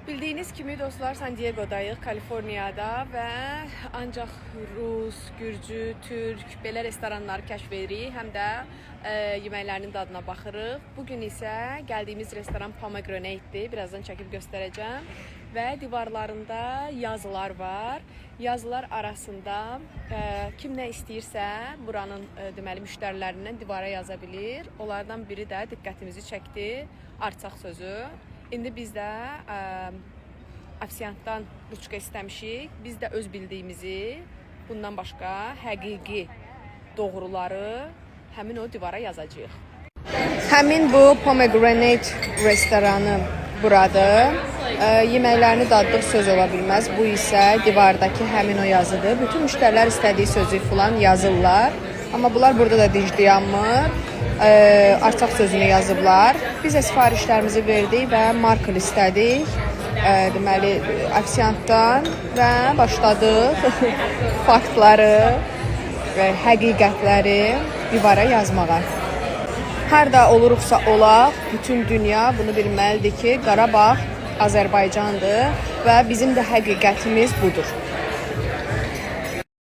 Bildiyiniz kimi dostlar, San Diego'dayıq, Kaliforniyada və ancaq rus, gürcü, türk belə restoranları kəşf edirik, həm də yeməklərinin dadına baxırıq. Bu gün isə gəldiyimiz restoran Pomegranate-dir. Birazdan çəkib göstərəcəm və divarlarında yazılar var. Yazılar arasında kim nə istəyirsə buranın deməli müştərilərindən divara yaza bilir. Onlardan biri də diqqətimizi çəkdi. Artsaq sözü. İndi biz də ofisiantdan ruçka istəmişik. Biz də öz bildiyimizi bundan başqa həqiqi doğruları həmin o divara yazacağıq. Həmin bu Pomegranate restoranı buradır. Yeməklərini daddıq, söz ola bilməz. Bu isə divardakı həmin o yazıdır. Bütün müştərilər istədiyi sözü filan yazırlar. Amma bunlar burada da dic dayanmır. Artsaq sözünü yazıblar. Biz də sifarişlərimizi verdik və marker istədik. Deməli ofisiantdan və başladıq faktları və həqiqətləri divara yazmağa. Harda oluruqsa olaq, bütün dünya bunu bilməlidir ki, Qarabağ Azərbaycandır və bizim də həqiqətimiz budur.